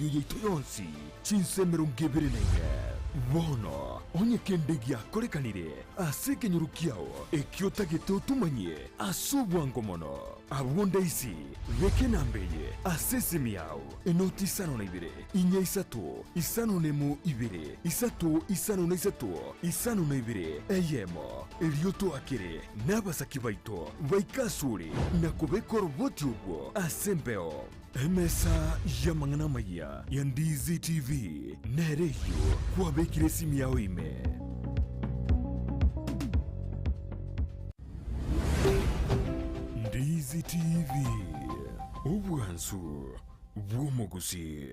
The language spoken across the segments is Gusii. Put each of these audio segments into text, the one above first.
Yaito yonsi chinsa 24. Bono onye kende giakorekanire ase ekenyoro kiao ekio otagete otomanyie ase obwango mono, abwo ndaisi beka enamba eye ase esimi yao, enoti isano na ibere, inya isato, isano nemo ibere, isato isano na isato, isano na ibere, eyemo, erio toakere nabasaki baito baike asore na kobeka oroboti orwo ase embeo. Emesa y'amang'ana amayia ya Ndizi TV nere eyio kwabekire esimi yao ime. Ndizi TV, obwansu bw'omogusii.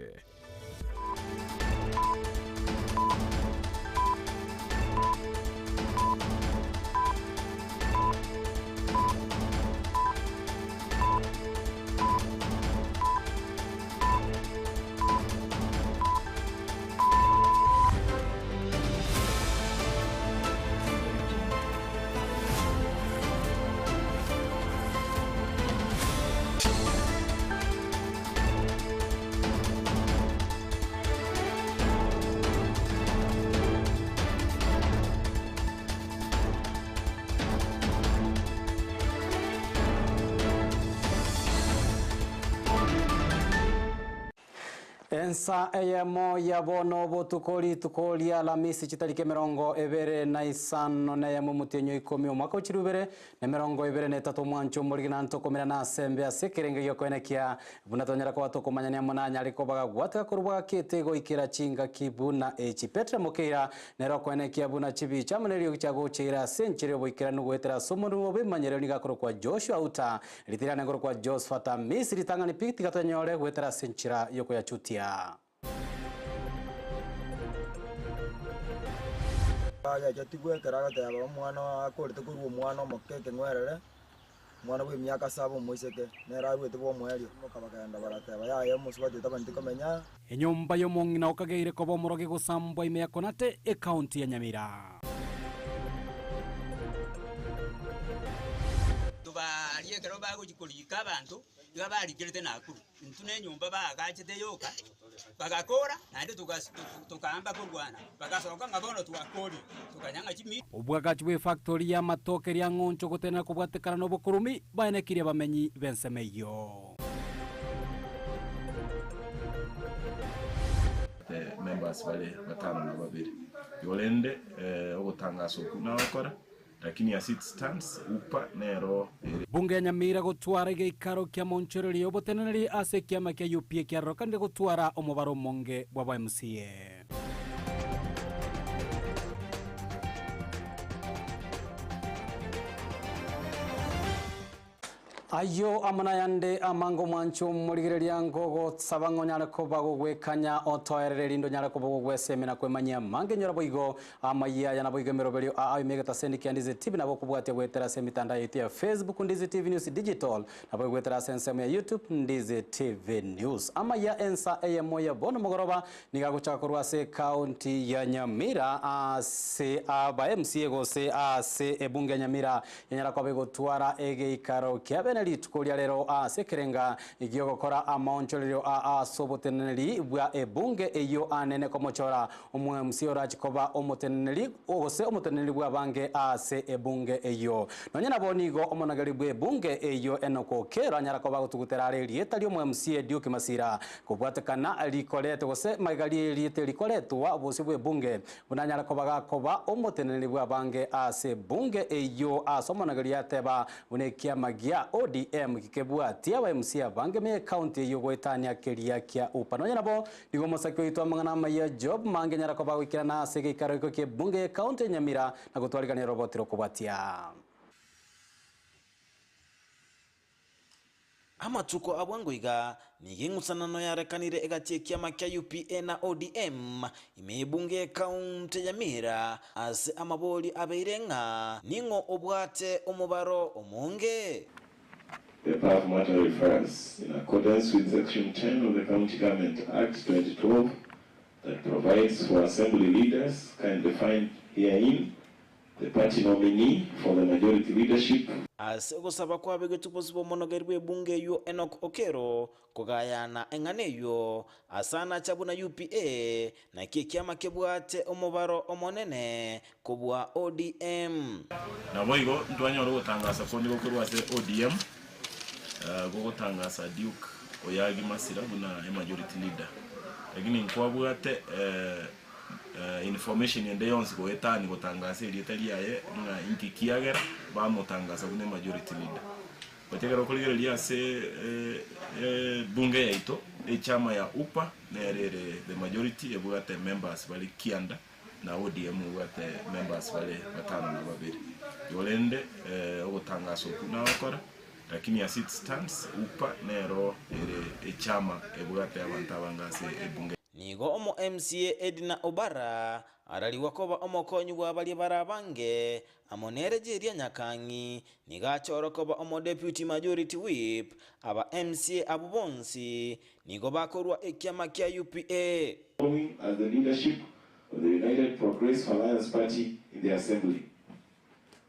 Ensa eyemo ya bono botuko rituko ria Alamisi chitariki 25 neyemo omotienyi o ikomi omwaka o chilifu ibere Na 23 omwancho omorigina ntokomerana ase embe ase ekerengo gi'okoenekia, buna tonyara koba tokomanyania amo nanyare koba gagwateka korwa bwagakete goikera chingaki buna echi. Petero mokeira nere okoenekia buna chibicha amo neriogi chiagocheire ase enchera y'oboikeranu goetera ase omorimo bw'emanyerero nigo akorokwa Joshua Uta, ritirane nkorokwa Josphat Amisi ritang'ani pi tiga tonyore goetera ase enchera y'okoyachutia. Agechetigwe ekero agateba omwana akorete korwa omwana omoke ekeng'werere, omwana bw'emiaka saba omoiseke, nere aruete bw'omoerio. Bakagenda bagateba, Yaya, omosubati otabwenereti komenya aa. Enyomba y'omong'ina okageire koba omorogi gosambwa ime ya Konate, ekaunti ya Nyamira. Baria ekero bagochia korika abanto, iga barikerete Nakuru. Intwe nenyomba baagachete yoka, bagakora, naende tokaamba korwana, bagasoka ng'a bono twakorire, tokanyang'a chimi. Obwagachi bw'efactori y'amatoke riang'oncho gotenena kobwatekana nobokorumi baenekirie abamenyi b'ensemo eyio. The members bare batano na babere. Igo rende ogotangasa okwo nagokora. Lakini as it stands, UPA nero ere. Bunge ya Nyamira gotwara egeikaro kia monchoreria y'oboteneneri ase ekiama kia UPA kiarorekanire gotwara omobaro omonge bw'aba MCA. Ayio amo nayande amange omwanche omorigereria ngogosaba ng'a onyare koba gogwekanya otoerere erinde onyare koba ogogwesemia na kwemanyia amange nyora boigo amayia aya naboigo emeroberio aa ime egetaseni kia Ndizi TV nabo okobwatia goetera ase emitandao yaito ya Facebook Ndizi TV News Digital nabo goetera ase ensemo ya YouTube Ndizi TV News. Amayia ensa eyemo ya bono mogoroba Nigo agochaka korwa ase ekaunti ya Nyamira ase aba MCA gose ase ebunge ya Nyamira yanyara koba egotwara egeikaro kia bene rituko ria rero ase ekerenga giogokora amaonchorerio a ase oboteneneri bwa ebunge eyio anene komochora omo MCA orache koba omoteneneri gose omoteneneri bwa abange ase ebunge eyio. Nonya nabo nigo omonageri bwe ebunge eyio Enock Okello anyara koba agotugutera are erieta ria omo MCA Duke Masira Kobwatekana rikoretwe gose magega ri'erieta erikoretwa bosio bw'ebunge, buna anyare koba gakoba omoteneneri bw'abange ase ebunge eyio ase omonagerio yateba buna ekiama gia ODM gikebwatia aba MCA abange me ekaunti eyio goetania keria kia UPA. Nonya nabo, nigo omosake oito amang'ana amaya Job Mange anyare koba agoikerana ase egeikaro ekio ki'ebunge y'ekaunti ya Nyamira na gotwarigania roboti rokobwatia. Amatuko a bwango iga, nigo eng'usanano yarekanire egati y'ekiama kia UPA na ODM ime y'ebunge y'ekaunti ya Nyamira ase amabori abeire ng'a ning'o obwate omobaro omonge. The above matter refers, in accordance with section 10 of the County Government Act 2012 that provides for assembly leaders kindly find herein. The party nominee for the majority leadership. Ase ogosaba kwabegetwe bosio bw'omonogeri bw'ebunge eyio Enock Okello kogayana eng'ana eyio ase anacha buna UPA naki ekiama kebwate omobaro omonene kobua ODM. Naboigo ntwanyora ogotangasa konde gokorwa ase ODM, gogotangasa Duke Oyagi Masira buna emajority leader. Lakini nkwabwate information ende yonsi goetania gotangasa erieta riaye ng'a inki kiagera bamotangasa buna emajority leader. But ekero okorigereria ase ebunge yaito, echama ya UPA nere ere the majority ebwate members bare kianda. na ODM ebwate members bare batano na babere. Igo rende ogotangasa okwo nagokora lakini as it stands UPA nero ere echama ebwate abanto abange ase ebunge. Nigo omo MCA Edna Obara ararigwa koba omokonyi bwa baria bare abange amo nere Jeria Nyakang'i nigo achorwa koba omo Deputy Majority Whip. Aba MCA abwo bonsi nigo bakorwa ekiama kia UPA. Following as the leadership of the United Progressive Alliance Party in the Assembly.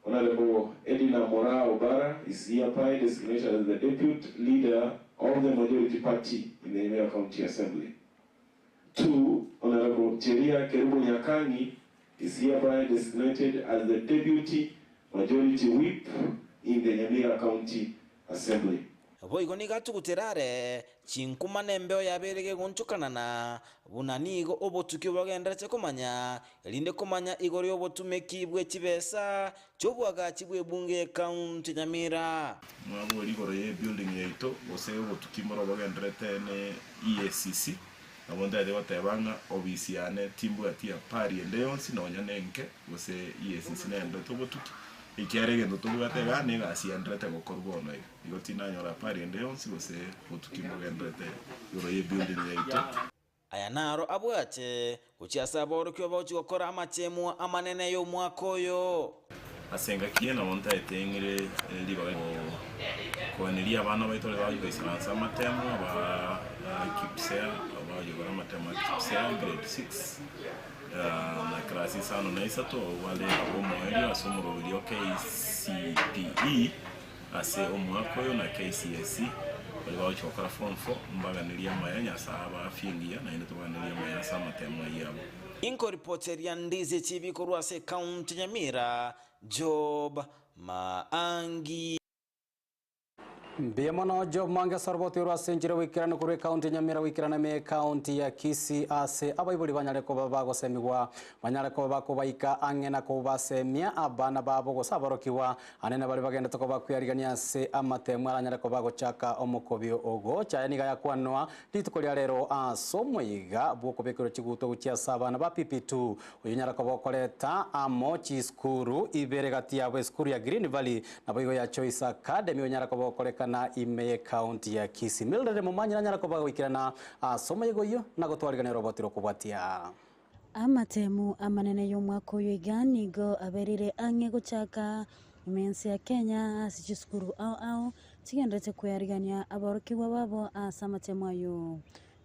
Honourable Edina Moraa Obara is hereby designated as the Depute Leader of the Majority Party in the Nyamira County Assembly. 2 Honourable Cheria Kerubo Nyakangi is hereby designated as the Deputy Majority Whip in the Nyamira County Assembly. Boigo nigo atugutire are chinkuma na embeo yabeire gegonchokanana, buna nigo obotuki bogenderete komanya, erinde komanya igoro y'obotumeki bwe chibesa chi'oboagachi bw'ebunge y'ekaunti ya Nyamira. Mwabori igoro y'ebuilding yaito gose obotuki mboro bogenderete ne EACC, nabo ntagete goteba ng'a obisi yane timbwati apari ende yonsi nonya nenke gose EACC nenderete obotuki, ekiagera egento tobwate igaa na egasi yenderete gokorwa bono iga. Igo tinanyora apari ende yonsi gose botuki mbogenderete igoro y'ebuilding yaito. Aya naro abwate gochia ase aborokigwa bagochia gokora amateemwa amanene y'omwaka oyo. Ase engaki eye nabo ntaete ng'ire ribaga koeneria abana baito baria bagochia goisaransa amatemo ba KPSEA, abwo bagochia gokora amatemo a KPSEA grade 6 na class isano na isato, abwo bare ab'omoerio ase omoroberio o KCPE. Ase omwaka oyo na KCSE baria bagochia gokora form four mbaganerie amaya Nyasae abe afya engiya naende tobaganerie amaya ase amatemo ayio abo. Inkoripoteria Ndizi TV korwa ase ekaunti ya Nyamira, Job Maangi. Mbuya mono Job Mange ase oroboti orwo ase enchera goikeranu korwa ekaunti ya Nyamira goikerana ime ekaunti ya Kisii ase abaibori banyare koba bagosemigwa banyare koba bakobaika ang'e na kobasemia abana babo gose aborokigwa Anene baria bagendete koba kwearigania ase amatemu aranyare koba agochaka omokobio ogocha. Aya nigo ayakwanwa rituko ria rero ase omoiga bw'okobekerwa chiguto gochia ase abana ba PP2. Oyio onyare koba okoreta amo chisukuru ibere gati yabo esukuru ya Green Valley naboigo ya Choice Academy onyare koba okorekana ime y'ecounty ya Kisii. Mildred Momanyi nanyare koba agoikerana ase omoyega oyio na gotwarigania oroboti rokobwatia. Amatemu amanene y'omwaka oyo iga nigo aberire ang'e gochaka ime ense ya Kenya ase chisukuru ao ao chigenderete kwearigania aborokigwa babo ase amatemu ayio.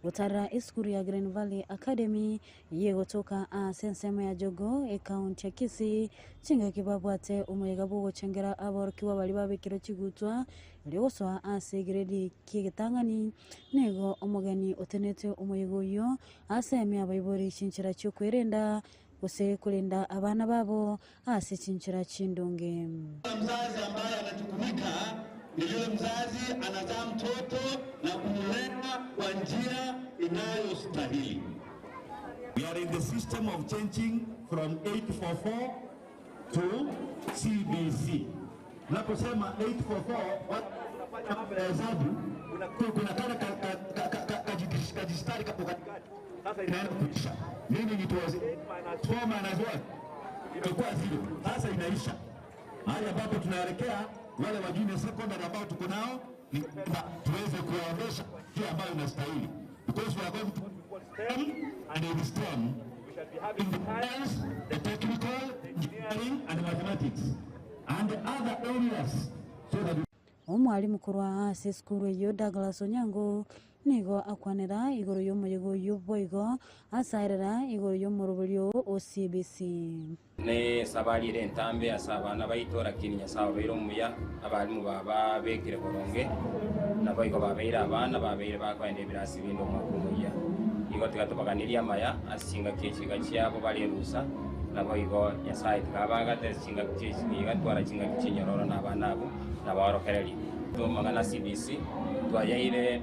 Gotarera esukuru ya Green Valley Academy eyio egotoka ase ensemo ya Jogoo ekaunti ya Kisii, chingaki babwate omoyega bwogochengera aborokigwa baria babekirwe chigutwa erio gosoa ase egredi ki'egetang'ani, nigo omogeni otenete omoyega oyio Asemie abaibori chinchera chi'okwerenda, gose korenda abana babo ase chinchera chindonge. Mzazi ambaye anajukumika ni yule mzazi anazaa mtoto na kumlea kwa njia inayostahili. We are in the system of changing from 844 to CBC. Naposema 844 watu mambo ya hesabu kuna kana kajistari kapo katikati, sasa inaenda kuisha. Meaning it was 4 minus 1 imekuwa 0, sasa inaisha. Mahali ambapo tunaelekea wale wa junior secondary ambao tuko nao ni kwamba tuweze kuwaonyesha njia ambayo inastahili because we are going to STEM and in STEM we shall be having the science, the technical, engineering and mathematics and other areas so that Omwalimu korwa ase esukuru eyio Douglas Onyango. Nigo akwanera igoro y'omoyega oyio boigo asaerera igoro y'omoroberio o CBC. Ne esabari ere entambe ase abana baito, lakini Nyasae obeire omuya, abalimu bababekire boronge, naboigo babeire abana babeire bakoenda ebirasi binde omwaka omoyia. Igo tiga tobaganirie amaya ase chingaki echi iga chiabo bare erusa, naboigo Nyasae tiga abagate ase chingaki chi'echi iga twara chingaki chinyororo na abana abwo nabaorokererie. Amang'ana a CBC twayaire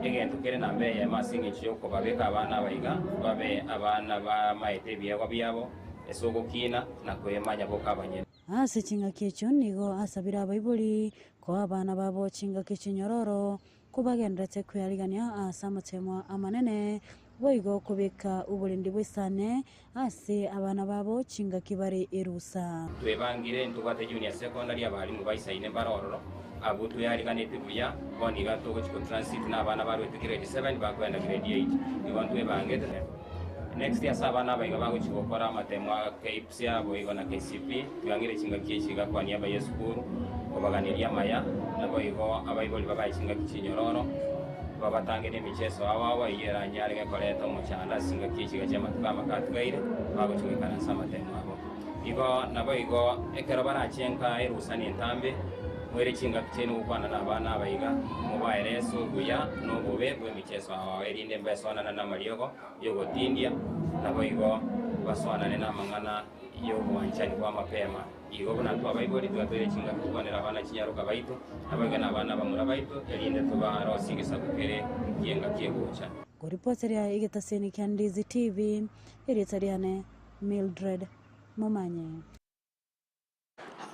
egento kere namba eyemo ase engencho y'okobabeka abana aba iga babe abana bamaete ebiegwa biabo ase ogokina na kwemanya boka abanyene. Ase chingaki echio nigo asabire abaibori koa abana babo chingaki chinyororo, kobagenderete kwearigania ase amateemwa amanene, boigo kobeka oborendi bw'esane ase abana babo chingaki bare erusa. Twebangire ntobwate Junior Secondary abalimu baisaine mbare ororo, abwo tweariganetie buya, bono iga togochia gotransit na abana barwete grade 7 bakoenda grade 8. Igo ntwebangete. Next ase abana aba iga bagochia gokora amatemo a KPSEA boigo na KCPE, twang'ire chingaki echi iga kwa niaba y'esukuru kobaganeria amaya, naboigo abaibori babae chingaki chinyororo, babatange nemicheso ao ao eyio eranyare gekoreta omochando ase chingaki echi iga chi'amatuko amake atigaire, bagochia goikaransa amatemo abo. Igo naboigo ekero barachie nka erusani entambe, moire chingaki chiaino gokwana nabana aba iga, mobaerese obuya na obobe bw'emicheso ao ao, erinde mbesoanane namariogo y'ogotindia, naboigo basoanane namang'ana y'obwanchani bwa mapema. Igo buna twabaibori, tiga toire chingaki tokwanere abana chinyaroka baito, naboigo nabana abamura baito, erinde tobarosie egesaku kere ki'engaki egocha. Ngoripoteria egetaseni kia Ndizi TV, erieta riane Mildred Momanye.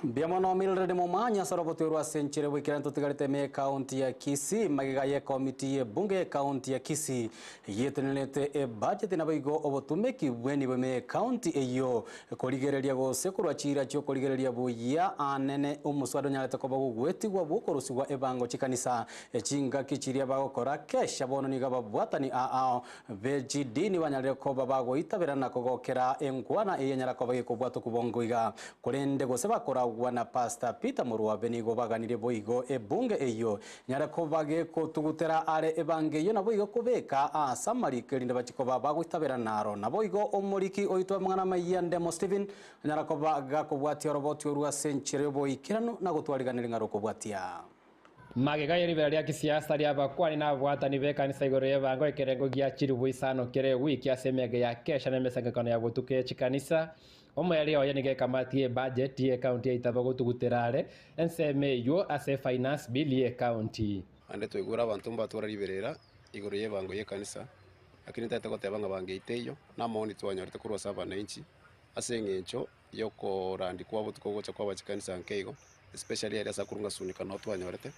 Mbuya mono Mildred Momanye ase orobotwe ase enchera bw'ekerengo totigarete ime ekaunti ya Kisii magega y'ekomiti y'ebunge y'ekaunti ya Kisii yetenenerete ebudget naboigo obotumeki bw'enibo ime ekaunti eyio korigereria gose korwa chiira chiokorigereria buya anene omoswada onyarete koba gogwetigwa bwokorusigwa ebango chikanisa chingaki chiria bagokora kesha bono nigo ababwatani ao B'echidini banyarire koba bagoitabera na kogokera enkwana eye enyara koba gekobwatwa kobongo iga. Korende gose bakoragwa na Pastor Peter Morwabe nigo baganirie boigo ebunge eyio enyare koba gekotugutera are ebango eyio naboigo kobeka ase amariko erinde bachie koba bagoitabera naro. Naboigo omoriki oitwe amang'ana amayia Ndemo Stephen anyara koba gakobwatia oroboti orwo ase enchera y'oboikeranu na gotwariganeria ng'a rokobwatia. Magega ye ribera ria kisiasa ri'abakuani na ababwatani b'ekanisa igoro y'ebango ekerengo gia chilifu isano kera ewiki ase emeyega ya kesha na emesangererekano ya botuko ye chikanisa, omoerio oye nigo ekamati y'ebudget y'ecounty yaitaba gotugutera are ensemo eyio ase efinance bill y'ecounty. Naende twaigure abanto mbatwara riberera igoro y'ebango y'ekanisa, lakini ntagete goteba ng'a bango eye teiyo, na amaoni twanyorete korwa ase abananchi ase eng'encho y'okorandi kwa botuko gocha kwaba chikanisa nke igo, especially aria ase akorwa ng'a Sunika noo twanyorete,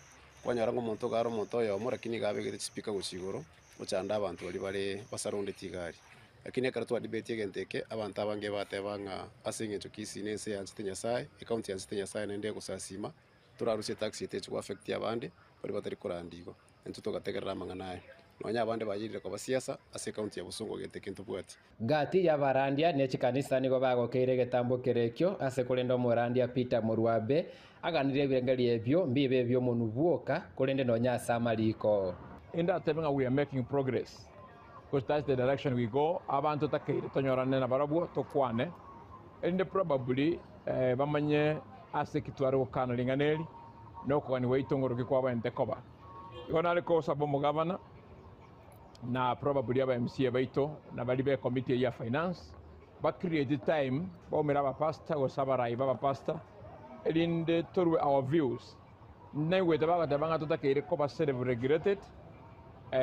kwanyora ng'a omonto iga are omonto oyomo lakini iga abegete chispeaker gochia igoro, gochanda abanto baria bare basurroundeti iga aria. Lakini ekero twadebatie egento eke, abanto abange bateba ng'a ase eng'encho Kisii na ense eanchete Nyasaye, ecounty eanchete Nyasaye naende egosasima, torarusie etax eye techi goaffect abande, baria batari korandi igo. Intwe togategerera amang'ana aya. Nonya abande bayerire koba siasa ase ecounty ya Bosongo gento eke ntobwati. Gati y'abarandia ne chikanisa nigo bagokeire egetambo kerekio ase korende omorandia Peter Morwabe aganirie ebirengererio ebio mbibe ebi'omonwa bwoka korende nonya ase amariko. Indatebe ng'a we are making progress because that's the direction we go, abanto takeire tonyorane nabarabwo tokwane erinde probably bamanye ase ki tware gokana ring'ana eri na okogania gwaito ngoroki kwabwenerete koba. Igo nare kosaba omogabana na probably aba MCA baito na baria be committee eyio ya finance ba create time baumere abapastor gose abarai ba abapastor erinde torue our views. Naigwete bagoteba ng'a totakeire koba self regulated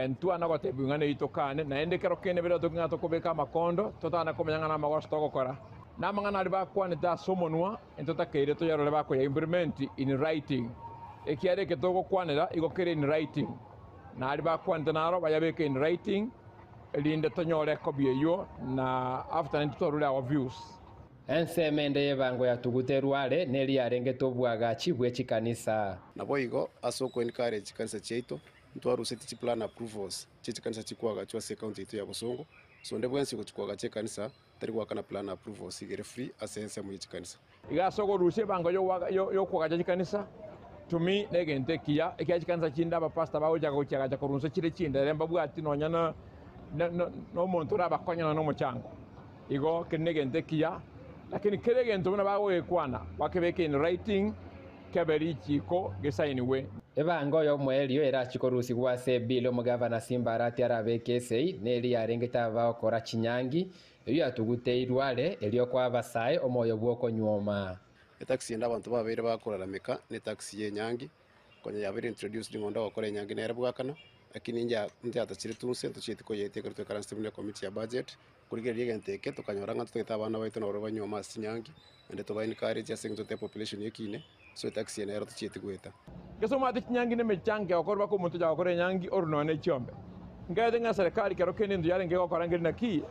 ntwana gotebiwa ng'a neyio tokane naende ekero kende bire toki ng'a tokobeka amakondo totana komanya ng'a namagoso togokora. Na amang'ana aria bakwanete ase omonwa ntotakeire toyarore bakoya implement in writing ekiagera eke togokwanera igo kere in writing. Na aria bakwanete naro bayabeke in writing, erinde tonyore ekobi eyio, na after naintwe twarure our views. Ensemo ende y'ebango yatuguterwe are neria yarengete obwagachi bwe chikanisa. Naboigo ase okoencourage chikanisa chiaito, ntwarusetie chiplan approvals chie chikanisa chikoagachwa ase ecounty yaito ya Bosongo, so onde bwensi ogochia koagacha ekanisa tari goakana plan approvals igere free ase ensemo ye chikanisa. Iga ase okorusia ebango y'okoagacha chikanisa, To me negento ekiya, ekiagera chikanisa chinde abapastor bagochaka gochiagacha korwa inse chire chindere mbabwati nonya na nomonto orabakonye nonya nomochango. Igo keri negento ekiya, lakini kera egento buna bagogekwana bakebeke in writing kebe richiko gesainigwe. Ebango y'omoerio erachie korusigwa ase ebill omogavana Simba Arati arabeke esei, neri yarengete abagokora chinyangi, eyio yatuguteirwe are, erio koa abasae omoyo bw'okonyuoma. Etaxi ende abanto babeire bakorarameka ne etaxi ya enyangi, konya yabeire introduced ng'a onde ogokora enyangi nere bwakana, lakini inche ntiyatachire tunse ntochieti koyetia ekero twaikaransete buna ecommittee ya budget, korigereria egento eke tokanyora ng'a ntotagete abana baito nabo banyuome ase chinyangi, naende toba encourage ase eng'encho totebe population ekine, so etaxi eye nero tochieti goeta. Gese omanyete chinyangi na emechango egokorwa baka omonto ocha gokora enyangi orwe nonya ne chiombe. Nkaete ng'a serikali kero kende into yarenge gokora nkeri naki,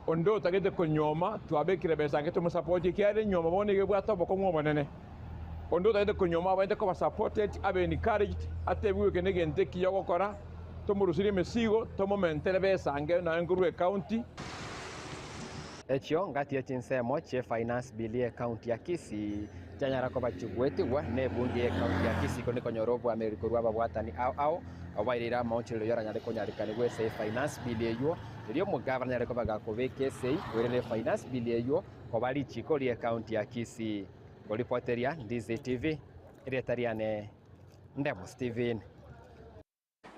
onde otagete konyuoma twabekire besa nke tomosapotie ekiagera enyuomo bono nigo ebwate obokong'u obonene. Onde otagete konyuoma abwenerete koba supported, abe encouraged, atebiwe eke negento ekiya ogokora, tomoruserie emesigo, tomomentere besa ange nonya nkorwa ecounty. Echio ngati ye chinsemo chie Finance Bill ye County ya Kisii chianyara koba chigwetigwa ne ebunge ye County ya Kisii korende konyora obwamereri korwa ababwatani ao ao abwo baireire amaonchorerio yoranyare konyarikanigwa ase Finance Bill eywo erio omogavana anyare koba gakobeka esei koirera Finance Bill eywo koba richiko rie County ya Kisii. Nkoripoteria Ndizi TV, erieta riane Ndemo Steven.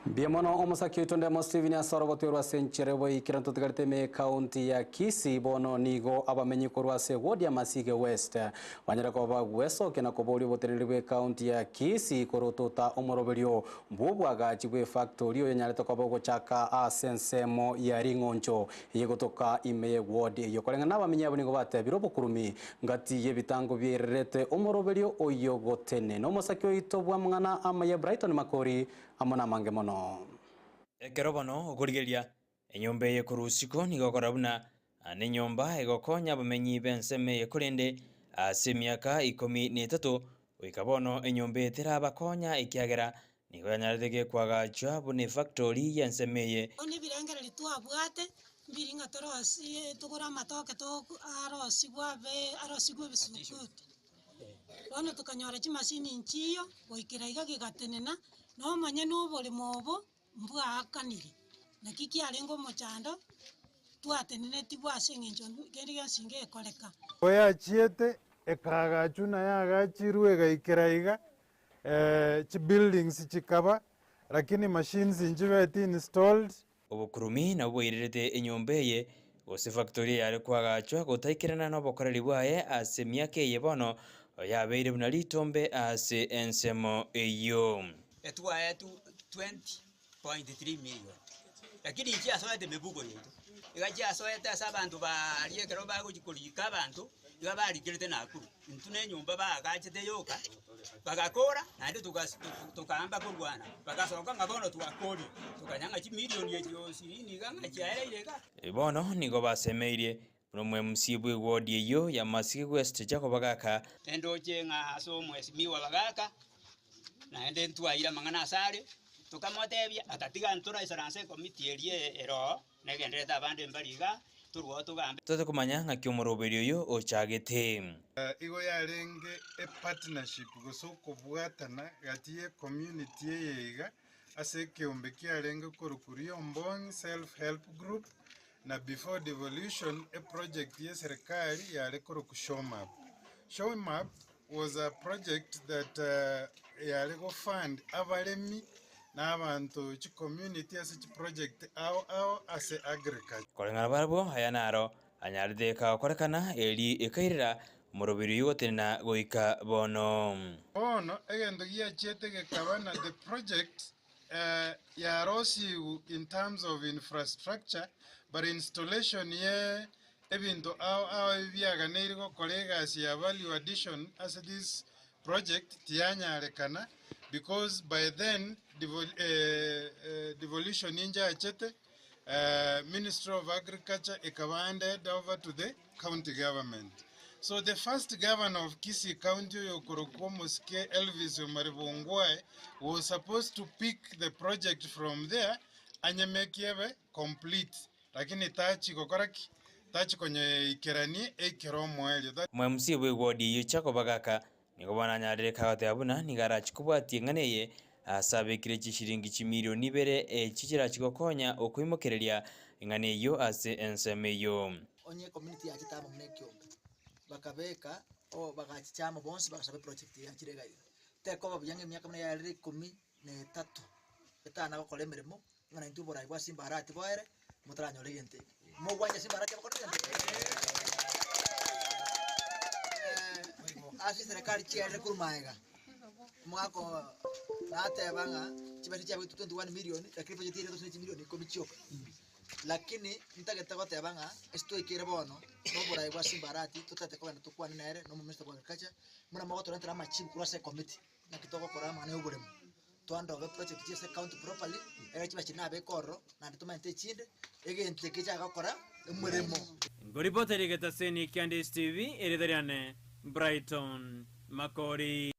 Mbuya mono omosaki oito Ndemo Steven ase orogotwerwa ase enchera y'oboikeranu totigarete ime y'ecounty ya Kisii bono nigo abamenyi korwa ase eward ya Masige West banyare koba bagwesokia na koboria oboteneneri bw'ecounty ya Kisii korotota omoroberio bw'obwagachi bw'efactory oyonyarete koba ogochaka ase ensemo ya Ring'oncho eyegotoka ime y'eward eyio koreng'ana nabamenyi abo nigo batebire obokurumi Ngati y'ebitango biairerete omoroberio oyio gotenena omosake oito bw'amang'ana amaya Brighton Makori amo namange mono. Ekero bono okorigereria enyomba eye korwa usiku nigo okora buna nenyomba egokonya abamenyi b'ensemo eye korende ase emiaka ikomi na etato goika bono enyomba eye terabakonya ekiagera nigo yanyarete gekwagachwa buna efactori y'ensemo eye. Bono ebirengererio twabwate, mbiri ng'a torosie togore amatoke togo arosigwe abe arosigwe ebisukuti. Bono tokanyora chimasini nchiyo, goikera iga gegatenena, na omonyene oboremo obo, mbwaakanire. Naki kiarenge omochando, twatenenetigwe ase eng'encho kende gionsi ngekoreka. Oyachiete ekaagachwa na yaagachirwe egaikera iga, Chibuildings chikaba, lakini machines nchibeti installed. Obokurumi nabwo bwairerete enyomba eye, gose factory eyare koagachwa gotaikerana nobokoreri bwaye ase emiaka eye bono yabeire buna ritombe ase ensemo eyio. Etwaetwe 20.3 million, lakini nchiasoete emebuko yaito, iga chiasoete ase abanto baaria ekero bagochia korika abanto, iga barikerete Nakuru. Intwe na enyomba baagachete yoka, bagakora, naende tokaamba korwana, bagasoka ng'a bono twakorire, tokanya ng'a chimilioni echi ishirini iga ng'a chiaereire iga. Bono nigo basemeirie buna omwemc bw'ewodi eyio ya Masige West Jacob Bagaka. Nendoche ng'a ase omwesimigwa Bagaka, naende ntwaire amang'ana asare, tokamotebia atatiga ntoraisaranse ekomiti eria ere oo. Negendererete abande mbari iga, torwao togambe. Tote komanya ng'aki omoroberio oyo ochagete. Igo yarenge epartnership gose okobwatana gati ye community eye iga ase ekeombe kiarenge korokwa Riombong'i Self Help Group na before devolution eproject ye serikali yare korokwa Shomap. Shomap was a project that yare go fund abaremi na abanto chicommunity ase chiproject ao ao ase agriculture. Koreng'ana barabwo aya naro anyarete kagokorekana, eri ekairera omoroberi oyio gotenena goika bono. Bono egento giachiete gekaba na the project yarosiwu in terms of infrastructure but installation ye ebinto ao ao ebi biaganeiri gokora egasi ya value addition ase this project tiyanyarekana because by then devolution inchachete, Ministry of Agriculture ekaba handed over to the county government. So the first governor of Kisii County oyokorokwa omosike Elvis Omari Bongwae was supposed to pick the project from there anyemekie ebe complete Lakini tachi gokora ki? Tachi konyeikerania eikere omoerio. Omomc bw'ewodi eyio Jacob Agaka Nigo bono anyarire kagoteba buna nigo arachi kobwatia eng'ana eye ase abekire chishiringi chimilioni ibere echi chirachi gokonya okoimokereria eng'ana eyio ase ensemo eyio. Onye ecommunity yachete amo buna ekiombe, bakabeka o bagachicha amo bonsi bagasaba eproject eye yachire iga iga. Tekoba buya ng'a emiaka buna yarire ikomi na etato, etana gokora emeremo, ng'a naintwe oborai bwa Simba Arati boere, motaranyora egento eke. Mogwancha Simba Arati abakore egento eke? Ase eserekari chiarire korwa maega, omogaka oo nateba ng'a chibesa chiabegetwe 21 million, lakini budget ere gose ne chimilioni ikomi chioka. Lakini ntagete goteba ng'a ase twaikire bono, na oborai bwa Simba Arati totagete kogenda tokwane nere na omominister bwa agriculture, buna mogotorentera amachibu korwa ase ecommittee, naki togokora amang'ana ya oboremo. Twandobe project chia ase ecounty properly, ekero chiba chiri nabeke ororo, naende tomente echinde, egento eke chiagokora omoremo. Ngoripotera egetaseni kia Ndisi TV, erieta riane Brighton Makori.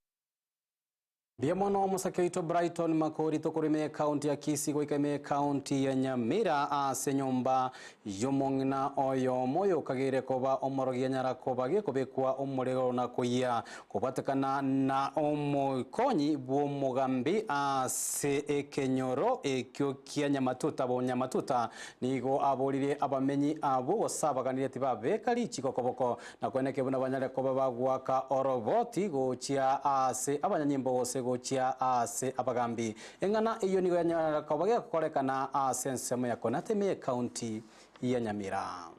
Mbuya mono omosake oito Brighton Makori tokorwa ime y'ecounty ya Kisii goika ime y'ecounty ya Nyamira ase enyomba y'omong'ina oyomo oyokageire koba omorogi anyara koba gekobekwa omorero na koyia Kobwatekana na omokonyi bw'omogambi ase ekenyoro ekio kia Nyamatuta bo Nyamatuta nigo aboririe abamenyi abwo gose abaganire tibabeka richiko koboko na kweneke buna banyare koba bagoaka oroboti gochia ase abanyanyimbo gose gochia ase abagambi. Eng'ana eyio nigo yanyarire koba gegokorekana ase ensemo ya Konate ime y'ecounty ya Nyamira.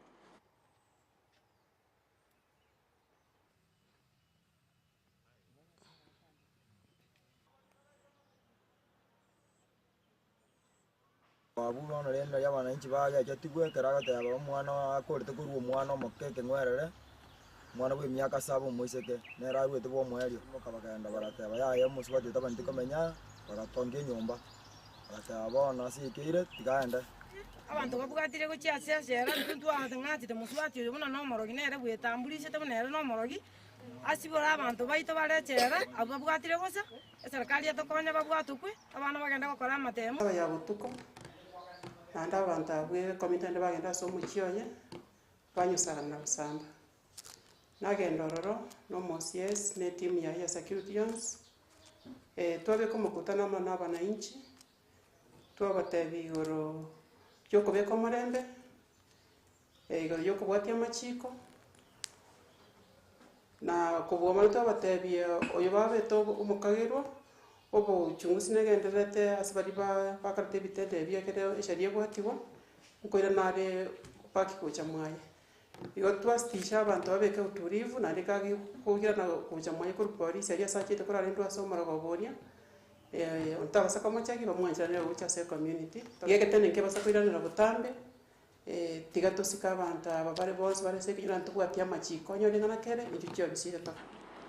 Abwo bono rende nario abananchi bagechetigwe ekero agoteba omwana akorete korwa omwana omoke ekeng'werere, omwana bwa emiaka saba omoiseke, nere arwete bwa omoerio. Bakagenda bagateba yaya omosubati oyo tabwenereti komenya, bagatongia enyomba, bagateba bono ase ekeire tiga aende. Abanto babwatire gochia ase echela, intwe ntwang'achete mosubati oyo buna nomorogi, nere bwetamburisete buna ere nomorogi, asibore abanto baito bare echela, abwo babwatire bosa, eserekari etokonye babwatokwe, abana bagende gokora amatemo. Aba ya botuko, naende abanto abwo ecommunity naende bagenda ase omochie oye, banyosarana na gosamba. Nagenda ororo, na omo-OCS, na etimu yaye ya security yonsi, twabeka omokutano amo na abananchi, Twabatebia igoro y'okobeka omorembe, igoro y'okobwatia amachiko, na kobua mono twabatebia oyo babete omokagerwa, obochungusi negendererete ase baria bakorete ebitendo ebi ekero esheria ebwatigwa, nkoirana are back gocha mwaye. Igo twasitisha abanto babeke utulivu naende kagi koirana gocha mwaye korwa polisi aria ase achete korarendwa ase omorogoba oria, ontabasa komochaki bamwancheranere gocha ase ecommunity. Iga egetene nkebasa koiranera botambe, tiga tosike abanto aba bare bonsi bare ase ekenyoro naende tobwatie amachiko onyore ng'a nakere inchuo chiobisi ere toka.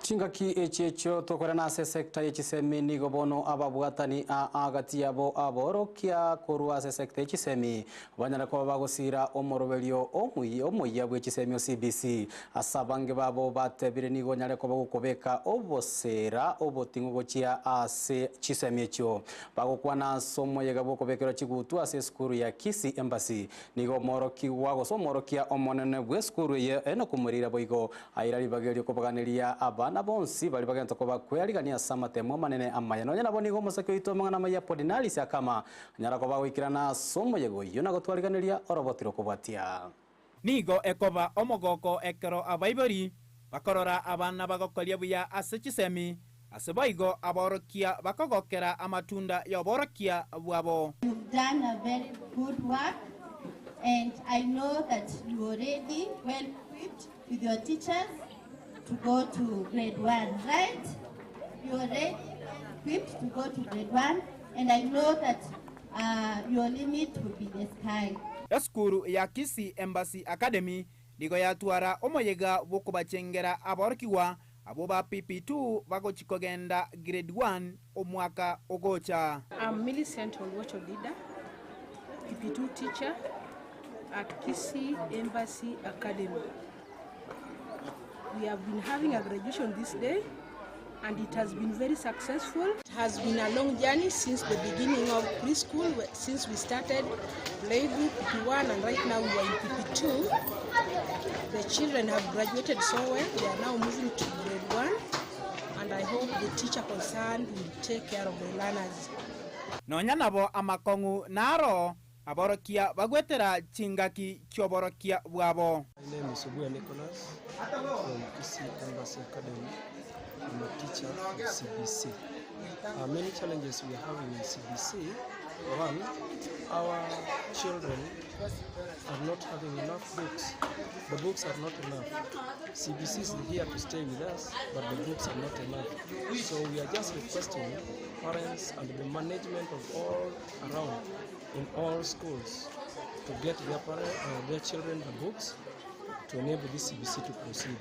Chingaki echi echio tokorana ase esecta ye chisemi nigo bono ababwatani a agati yabo aborokia korwa ase esecta ye chisemi banyare koba bagosira omoroberio omuya bwe chisemi o CBC. Ase abange babo batebire nigo onyare koba gokobeka obosera oboting'u gochia ase chisemi echio. Bagokwana ase omoyega bw'okobekerwa chigutu ase esukuru ya Kisii Embassy nigo omorokigwa gose omworokia omonene bw'esukuru eye Enock Murira boigo Aira ribaga erio kobaganeria abana bonsi baria bagento koba kwearigania ase amatemo amanene amaya. Nonya nabo nigo omosake oito amang'ana amaya Apolinaris akama, anyara koba agoikerana ase omoyega oyio na gotwariganeria oroboti rw'okobwatia. Nigo ekoba omogoko ekero abaibori bakorora abana bagokoria buya ase chisemi, ase boigo aborokia bakogokera amatunda y'oborokia bwabo. You've done a very good work and I know that you already well equipped with your teachers to go to grade 1, right? You already well equipped to go to grade 1 and I know that uh, your limit will be the sky. Esukuru ya Kisii Embassy Academy nigo yatwara omoyega bw'okobachengera aborokigwa abwo ba PP2 bagochi kogenda Grade 1 omwaka ogocha. I'm Millicent Oluoch Odida, PP2 teacher at Kisii Embassy Academy. We have been having a graduation this day and it has been very successful. It has been a long journey since the beginning of preschool, since we started playgroup PP1 and right now we are in PP2. The children have graduated so well, they are now moving to grade 1. And I hope the teacher concerned will take care of the learners. Nonya nabo amakong'u naro aborokia bagwetera chingaki chi'oborokia bwabo. My name is Obuya Nicholas from Kisii Embassy Academy. I'm a teacher of CBC. Many challenges we are having in CBC. One, our children are not having enough books. The books are not enough. CBC is here to stay with us, but the books are not enough. So we are just requesting parents and the management of all around in all schools to get their, parent, their children the books to enable this CBC to proceed.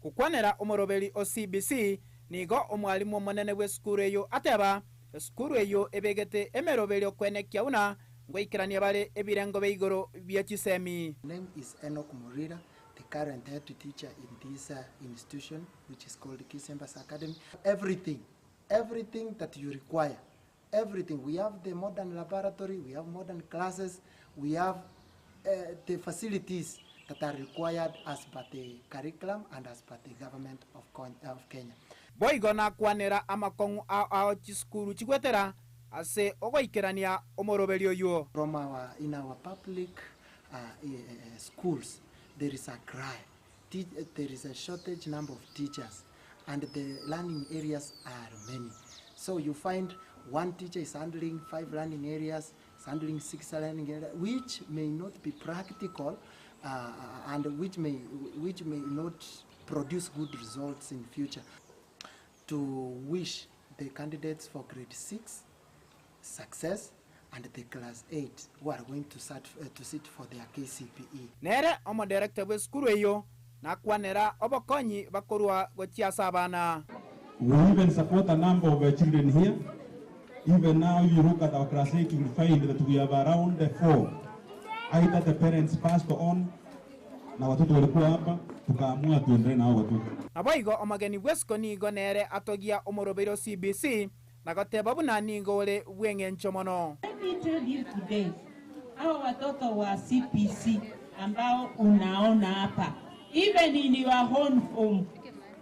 Gokwanera omoroberi o CBC, nigo omwalimu omonene bw'esukuru eyio ateba, Esukuru eyio ebegete emeroberi okwenekia buna ngoikerania bare ebirengo bia igoro bie chisemi. My name is Enock Murira, the current head teacher in this institution which is called Kisii Embassy Academy. Everything, everything that you require, everything. We have the modern laboratory, we have modern classes, we have the facilities that are required as per the curriculum and as per the government of, of Kenya. Boigo nakwanera amakong'u ao ao chisukuru chigwetera ase ogoikerania omoroberio oyio. From our, in our public schools, there is a cry. There is a shortage number of teachers and the learning areas are many. So you find one teacher is handling 5 learning areas, is handling 6 learning areas, which may not be practical and which may not produce good results in future. To wish the candidates for grade 6 success and the class 8 who are going to sit for their KCPE. Nere omodirector bw'esukuru eyo nakwanera obokonyi bakorwa gochia abana. We even support a number of children here. Even now, if you look at our class 8, you will find that we have around 4. Either the parents passed on na watoto walikuwa hapa, tukaamua tuendelee na hao watoto. Naboigo omogeni bw'esiko nigo nere atogia omorobero CBC na goteba buna nigo ore bw'eng'encho mono. Let me tell you today, hao watoto wa CBC ambao unaona hapa, even in your own home,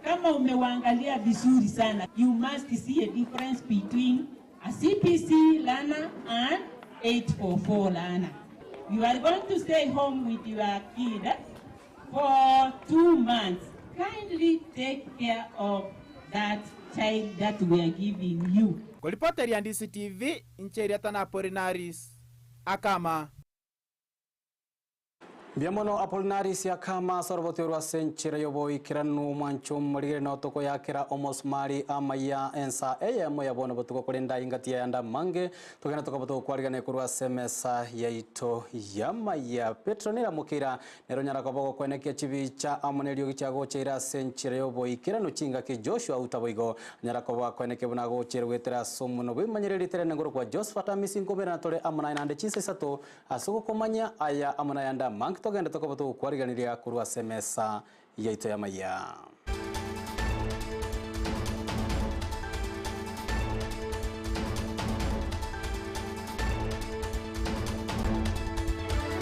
kama umewaangalia vizuri sana, you must see a difference between a CBC learner and 844 learner. You are going to stay home with your kid for 2 months. Kindly take care of that child that we are giving you. Kolipoteria DCTV, Incheria Tanapolinaris, Akama. Biamono Apolinaris Akama soroboti rwa senchira yoboikiranu mwancho murigire no toko yakira omosmari amaya ensa eyemo yabona botuko kurinda ingati yanda mange tugena tukaboto kwarigane kurwa semesa yaito yamaya Petronila Mukira nero nyara koboko kwenekia chibicha amonerio gichago cheira senchira yoboikiranu chinga ki Joshua utaboigo nyara kobo kweneke bunago cherwetera somuno bimanyereri terene ngoro kwa Josephat Amisi ngomera tore amona nande chinse sato asuko komanya aya amona yanda mange togenda tokoboto kwariganiria kurwa semesa yaito yamaya.